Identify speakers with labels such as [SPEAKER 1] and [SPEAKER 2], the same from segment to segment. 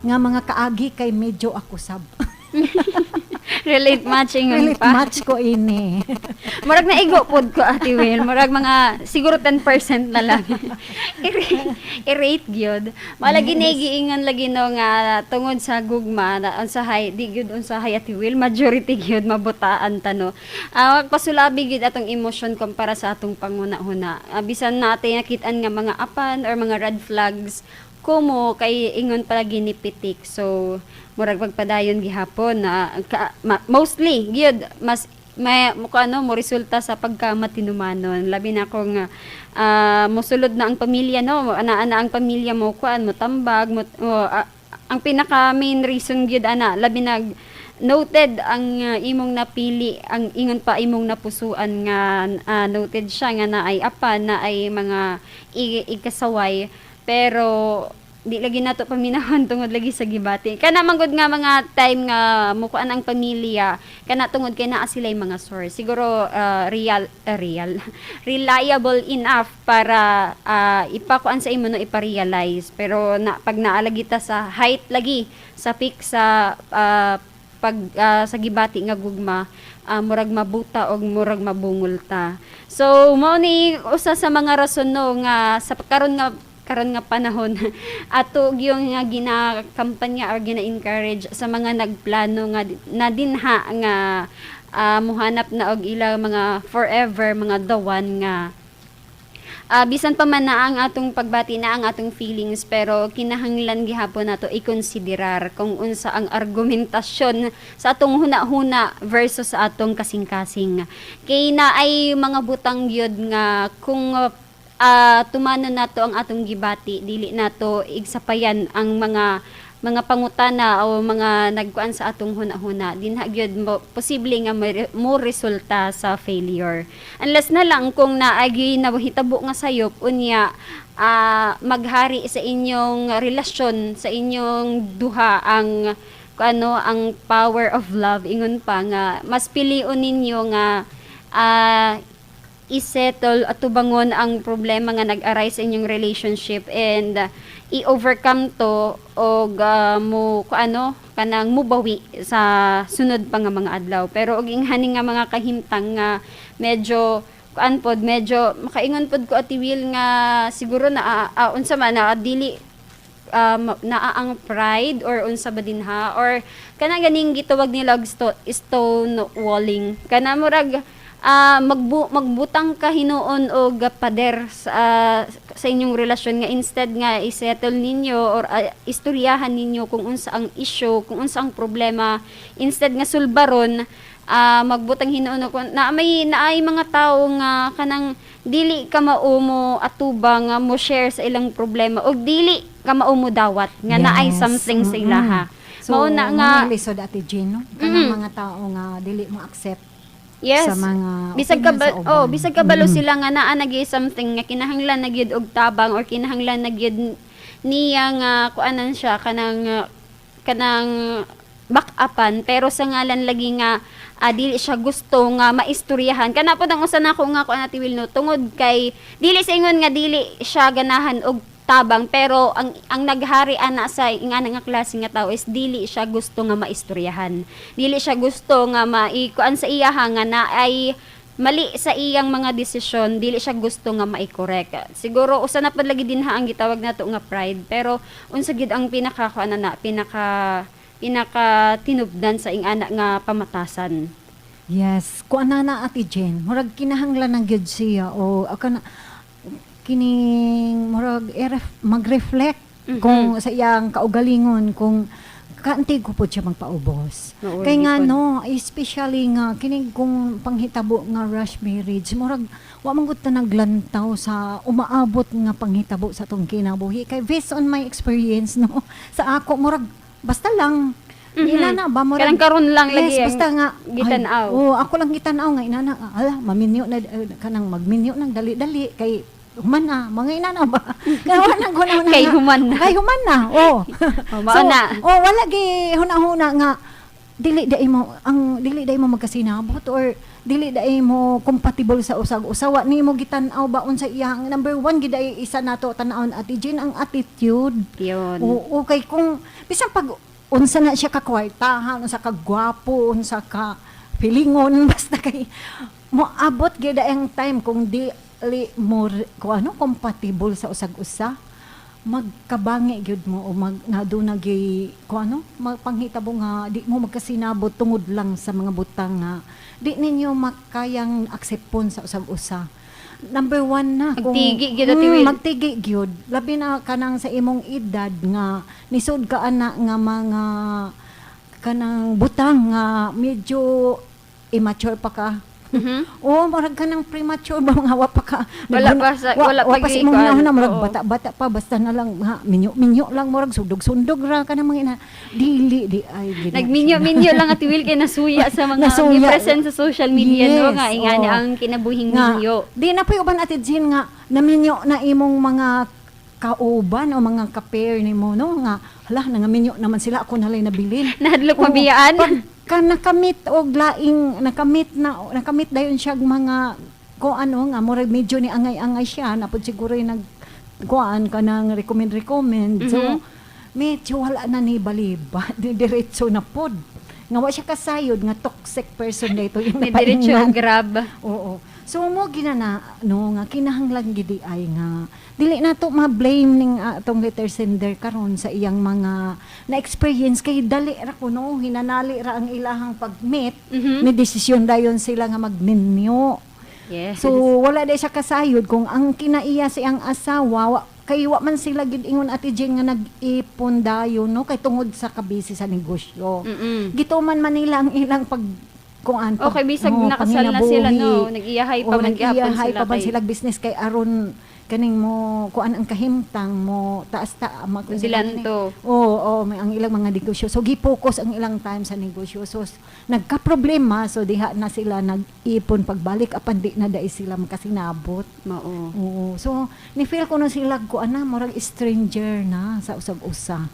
[SPEAKER 1] Nga mga kaagi kay medyo ako sab.
[SPEAKER 2] Relate matching
[SPEAKER 1] Relate
[SPEAKER 2] pa.
[SPEAKER 1] Match ko ini.
[SPEAKER 2] Murag naigo pod ko, Ate Will. Murag mga siguro 10% na lang. I-rate gyud. Malagi yes. Giingon lagi no nga tungod sa gugma na unsahay di gyud unsahay, Ate Will, majority gyud mabutaan ta no. Pasulabi gyud atong emosyon kumpara sa atong panguna-huna. Bisan natin nakitaan nga mga apan or mga red flags kumo kay ingon palagi ni pitik. So murag pagpadayon gihapon na mostly gyud mas may mo ano mo resulta sa pagka matinumanon, labi na kung mosulod na ang pamilya no, ana-ana ang pamilya mo kuan mo tambag mo, ang pinaka main reason gyud ana, labi na noted ang imong napili, ang ingon pa imong napusuan nga noted siya nga naay apan, na ay mga ikasaway, pero di lagi nato paminahon tungod lagi sa gibati. Kana manggod nga mga time nga mukuan ang pamilya, kana tungod kay naa sila'y mga source siguro real real reliable enough para ipakuan sa imo no, ipa-realize. Pero na pag naalagi ta sa height lagi sa peak sa pag sa gibati nga gugma, murag mabuta og murag mabungol ta. So mao ni usa sa mga rason no nga sa karon nga panahon ato yung nga ginakampanya or gina-encourage sa mga nagplano nga na dinha nga muhanap na og ila mga forever, mga the one, nga bisan pa man na ang atong pagbati na ang atong feelings, pero kinahanglan gihapon nato ikonsiderar kung unsa ang argumentasyon sa atong huna-huna versus sa atong kasing-kasing, kay na ay mga butang gyud nga kung tumanon nato ang atong gibati, dili nato igsapayan ang mga pangutana o mga nagkuan sa atong huna-huna, dinha gyud mo posible nga mo resulta sa failure, unless na lang kung naagi nahitabo nga sayop unya maghari sa inyong relasyon, sa inyong duha, ang ano, ang power of love, ingon pa nga mas pilion ninyo nga isettle at tubangon ang problema nga nag-arise sa inyong relationship and i-overcome to og mo ku ano kanang mubawi sa sunod pa nga mga adlaw. Pero og inghani nga mga kahimtang nga medyo kuan pod, medyo makaingon pod ko, Ate Will, nga siguro na unsa man na dili naa ang pride or unsa ba dinha or kana ganing gitawag nila og stone walling, kana murag magbutang ka hinuon og pader sa inyong relasyon nga instead nga i-settle ninyo or istoryahan ninyo kung unsa ang issue, kung unsa ang problema, instead nga sulbaron, magbutang hinuon og na may naay mga tawo nga kanang dili ka mao mo atubang nga mo share sa ilang problema og dili ka mao mo dawat nga naay something sa ilaha.
[SPEAKER 1] So,
[SPEAKER 2] Mao na nga
[SPEAKER 1] nga lisod, Ate Jean, no? Kanang mga tao nga dili mo accept sa mga
[SPEAKER 2] bisag ka
[SPEAKER 1] opinion
[SPEAKER 2] ba,
[SPEAKER 1] sa uban.
[SPEAKER 2] Oh, bisag kabalo sila nga naa na gyud something nga kinahanglan na gyud og tabang or kinahanglan na gyud niya nga kuanan siya kanang back-upan, pero sa ngalan lagi nga dili siya gusto nga maistoryahan, kana pod ang usa nako nga kuan, Ate Will, no, tungod kay dili sa ingon nga dili siya ganahan og tabang, pero ang naghari ana sa ingana nga klase nga tao is dili siya gusto nga maistoryahan, dili siya gusto nga maikuan sa iyaha nga na ay mali sa iyang mga desisyon, dili siya gusto nga mai-correct. Siguro usa na pud lagi dinha ang gitawag nato nga pride, pero unsa gid ang pinaka kuan na pinaka pinaka tinubdan sa ingana nga pamatasan?
[SPEAKER 1] Yes, kuan na na, Ate Jen, murag kinahanglan ng gyud siya o kana kining murag mag-reflect kung sa iyang kaugalingon kung kaantig ko po siya magpaubos.
[SPEAKER 2] Oo,
[SPEAKER 1] Kay nga
[SPEAKER 2] di pod.
[SPEAKER 1] no, especially nga kining kung panghitabo nga rush marriage, murag wa man gud ta naglantaw sa umaabot nga panghitabo sa atong kinabuhi. Kay based on my experience no, sa ako murag basta lang inana ba murag
[SPEAKER 2] Kanang karon lang lagi
[SPEAKER 1] Yes,
[SPEAKER 2] ang
[SPEAKER 1] basta nga
[SPEAKER 2] gitan-aw.
[SPEAKER 1] Ay, oh, ako lang gitan-aw nga inana, ala maminyo na kanang magminyo nang dali-dali kay human na, mga inana ba? Kaya wala nang huna-huna
[SPEAKER 2] Kay human na.
[SPEAKER 1] Kay human na, oh.
[SPEAKER 2] Oh, mao na.
[SPEAKER 1] Oh, wala gi huna-huna nga Dili diay mo magkasinabot or dili diay mo compatible sa usag usa. Wa nimo gitan-aw ba unsa iyang number one gid ay isa nato tan-awon, Ate Jean, ang attitude.
[SPEAKER 2] Yun.
[SPEAKER 1] Oo, kay kung bisan pag unsa na siya ka kwartahan, unsa ka gwapo, unsa ka pilingon, basta kay moabot gid ang time kung di li mo kung ano compatible sa usag usa, magkabangi gyud mo o mag na na gyud kung ano magpanghitabo nga di mo magkasinabot tungod lang sa mga butang nga di ninyo makayang aksepon sa usag usa. Number one na kung
[SPEAKER 2] Magtigi gyud, Ate Will.
[SPEAKER 1] Magtigi gyud, labi na kanang sa imong edad nga nisud ka ana nga mga kanang butang nga medyo immature pa ka. Oo, murag ka ng premature ba nga wa pa ka.
[SPEAKER 2] Wala pa wala
[SPEAKER 1] wa
[SPEAKER 2] pa
[SPEAKER 1] pa sa imong
[SPEAKER 2] gikuan.
[SPEAKER 1] hunahuna, murag bata-bata pa, basta na lang ha, minyo-minyo lang, murag sundog-sundog ra ka ng mga ina. Dili di ay gid na.
[SPEAKER 2] Nagminyo-minyo lang, Ate Will, kay nasuya sa mga
[SPEAKER 1] Nasuya.
[SPEAKER 2] gi-present sa social media, no,
[SPEAKER 1] Yes,
[SPEAKER 2] nga ingani
[SPEAKER 1] oo.
[SPEAKER 2] ang kinabuhing
[SPEAKER 1] Nga,
[SPEAKER 2] minyo.
[SPEAKER 1] di na pa uban, Ate Jean, nga naminyo na imong mga kauban o mga ka-pair nimo, no, nga hala, nangaminyo naman sila, ako na lang nabilin.
[SPEAKER 2] Nahadlok
[SPEAKER 1] Oo.
[SPEAKER 2] mabiyaan.
[SPEAKER 1] Pagka nakamit og laing nakamit na nakamit dayon siya og mga ko ano nga murag medyo ni angay-angay siya na pud siguro yung nag kuan kanang recommend recommend, so medyo wala na ni baliba, di diretso na pod nga wa siya kasayod nga toxic person dito yung
[SPEAKER 2] May diretso
[SPEAKER 1] napaingnan.
[SPEAKER 2] grab.
[SPEAKER 1] Oo. So mo ginana no nga kinahanglan gidi ay nga dili na to ma-blame ning atong letter sender karon sa iyang mga na-experience kay dali ra kuno, hinanali ra ang ilahang pag-meet, ni desisyon dayon sila nga magminyo. So wala day siya kasayod kung ang kinaiya sa iyang asawa wa, kay wa man sila gid ingon, Ate Jane, nga nag-ipon dayon, no, kay tungod sa kabisi sa negosyo. Gituman man nila ang ilang pag kuan pag,
[SPEAKER 2] Okay, bisag
[SPEAKER 1] oh,
[SPEAKER 2] nakasal na sila, no,
[SPEAKER 1] panginabuhi.
[SPEAKER 2] Nag-iyahay pa
[SPEAKER 1] Oo,
[SPEAKER 2] man gihapon
[SPEAKER 1] nag-iyahay
[SPEAKER 2] sila
[SPEAKER 1] pa man sila business kay aron kaning mo kuan ang kahimtang mo taas ta mag
[SPEAKER 2] Silanto.
[SPEAKER 1] Oo, may ang ilang mga negosyo. So gi-focus ang ilang time sa negosyo. So nagka-problema, so diha na sila nag-ipon pagbalik apan di na dai sila makasinabot.
[SPEAKER 2] Mao.
[SPEAKER 1] Oo. So ni feel ko na sila kuan na murag stranger na sa usag-usa.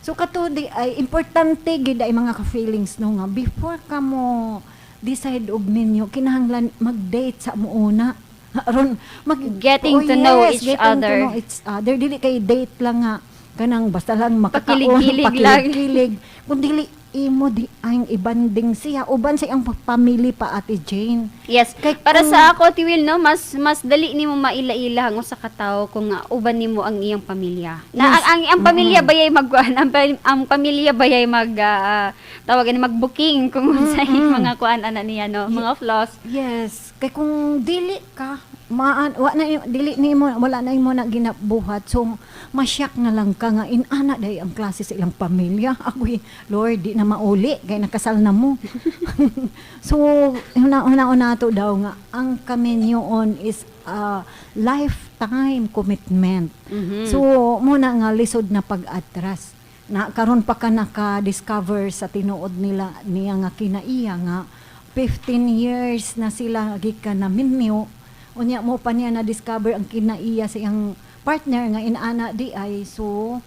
[SPEAKER 1] So kato di ay importante gid ay mga ka-feelings, no, nga before ka mo decide og ninyo, kinahanglan mag-date sa muuna aron mag
[SPEAKER 2] Getting to know each
[SPEAKER 1] getting
[SPEAKER 2] other.
[SPEAKER 1] to know each other. Dili kay date lang nga kanang basta lang makakaon,
[SPEAKER 2] Pakilig-kilig lang.
[SPEAKER 1] pakilig-kilig, kun dili imo di ang ibanding siya uban sa iyang family pa, Ate Jane.
[SPEAKER 2] Yes.
[SPEAKER 1] Kay
[SPEAKER 2] Para sa ako, Ate Will, no, mas mas dali nimo maila-ila ang usa ka tawo kung nga uban nimo ang iyang pamilya. Na ang pamilya bayay magkuan, ang pamilya bayay mag tawag ani, mag-booking kung unsay mga kuan ana niya, no, mga flaws.
[SPEAKER 1] Yes, kay kung dili ka maan wa na dili nimo, wala na imo na ginabuhat, so masyak na lang ka nga inana day ang klase sa ilang pamilya. Agoy Lord, di na mauli kay nakasal na mo. So una una una to daw nga ang kaminyoon is a lifetime commitment. So muna nga lisod na pag-atras na karon pa ka naka-discover sa tinuod nila niya nga kinaiya nga 15 years na sila gikan na minyo, unya mo pa niya na-discover ang kinaiya sa iyang partner nga inana di ay, so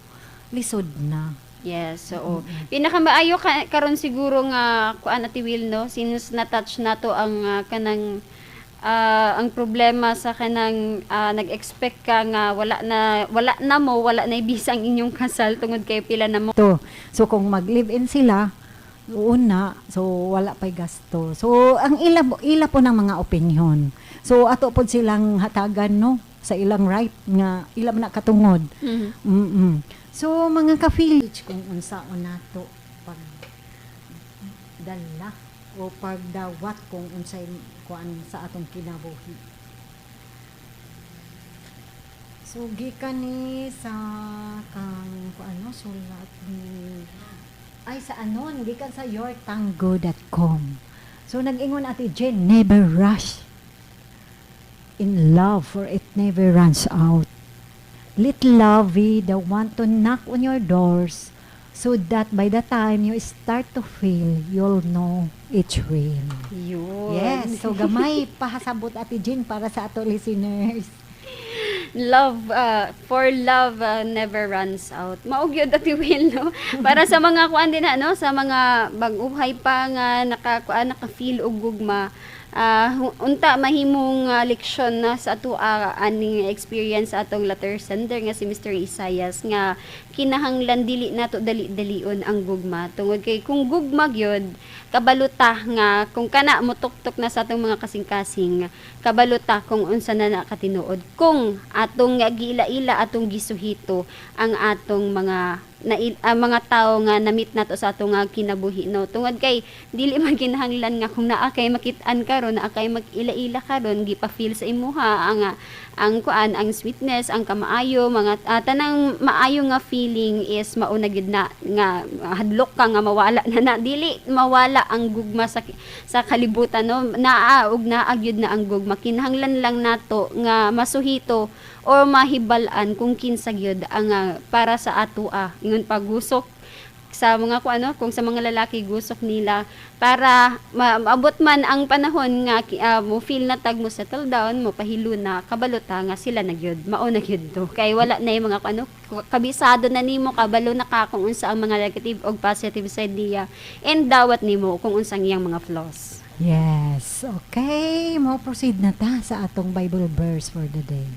[SPEAKER 1] lisod na.
[SPEAKER 2] Yes, oo. Pinakamaayo ka, karon siguro nga kuan, Ate Will, no, since na-touch nato ang kanang ang problema sa kanang nag-expect ka nga wala na mo wala na ibisa ang inyong kasal tungod kay pila na mo.
[SPEAKER 1] To. So kung mag-live-in sila una, so wala pa'y gasto. So ang ila ila po ng mga opinion. So ato pod silang hatagan, no, sa ilang right nga ila man na katungod. So mga ka-feel kung unsaon nato pag dala o pagdawat kung unsay kuan sa atong kinabuhi. So gikan ni sa kang kung ano sulat ni ay sa anon gikan sa yourtango.com. So nag-ingon, Ate Jen, "Never rush in love, for it never runs out. Let love be the one to knock on your doors so that by the time you start to feel, you'll know it's real."
[SPEAKER 2] Yun.
[SPEAKER 1] Yes, so gamay pahasabot, Ate Jean, para sa ato listeners.
[SPEAKER 2] Love, for love never runs out. Mao gyud, Ate Will, no? Para sa mga kuan din na, no, sa mga bag-uhay pa nga naka kuan, naka-feel og gugma. Unta mahimong leksyon na sa ato aning experience sa atong letter sender nga si Mr. Isaias nga kinahanglan dili nato dali-dalion ang gugma tungod kay kung gugma gyud, kabaluta nga kung kana motuktok na sa atong mga kasing-kasing, kabaluta kung unsa na na katinuod kung atong giila-ila, atong gisuhito ang atong mga na mga tawo nga na-meet nato sa atong nga kinabuhi, no, tungod kay dili man kinahanglan nga kung naa kay makit-an karon, naa kay mag-ila-ila karon, gipa-feel sa imuha ang kuan, ang sweetness, ang kamaayo, mga tanang maayo nga feeling is mauna gyud na nga hadlok ka nga mawala na na. Dili mawala ang gugma sa kalibutan, no? Naa ug naa gyud na ang gugma. Kinahanglan lang nato nga masuhito or mahibal-an kung kinsa gyud ang para sa atoa. Ingon pagusok sa mga kung ano, kung sa mga lalaki, gusok nila para maabot man ang panahon nga mo feel na tag mo settle down, mo pahilo na, kabalo ta nga sila na gyud, mao na gyud to, kay wala na yung mga kung ano, kabisado na nimo, kabalo na ka kung unsa ang mga negative og positive side niya and dawat nimo kung unsang iyang mga flaws.
[SPEAKER 1] Yes. Okay, mo proceed na ta sa atong Bible verse for the day.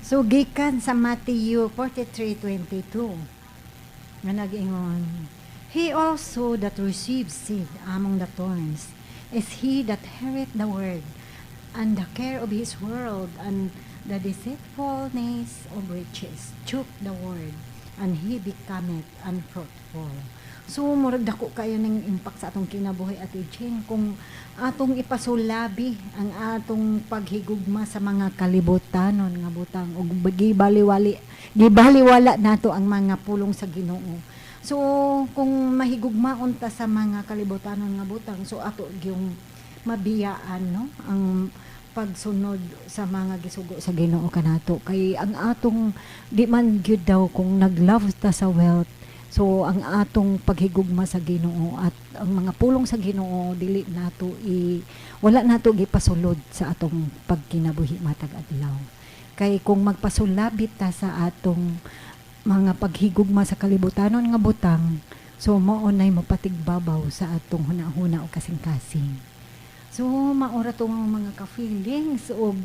[SPEAKER 1] So gikan sa Matthew 43:22 nga nag-ingon, "He also that receives seed among the thorns is he that heareth the word, and the care of this world and the deceitfulness of riches choke the word, and he becometh unfruitful." So, murag dako kayo ng impact sa atong kinabuhi, Ate Jen, kung atong ipasulabi ang atong paghigugma sa mga kalibutanon nga butang ug gibaliwala nato ang mga pulong sa Ginoo. So, kung mahigugmaon ta sa mga kalibutanon nga butang, so ato gyung mabiyaan, no, ang pagsunod sa mga gisugo sa Ginoo kanato, kay ang atong di man gyud daw kung nag-love ta sa wealth, so ang atong paghigugma sa Ginoo at ang mga pulong sa Ginoo dili nato i wala nato gipasulod sa atong pagkinabuhi matag adlaw. Kay kung magpasulabit ta sa atong mga paghigugma sa kalibutanon nga butang, so mao nay mopatigbabaw sa atong hunahuna o kasing-kasing. So maora tong mga ka-feelings og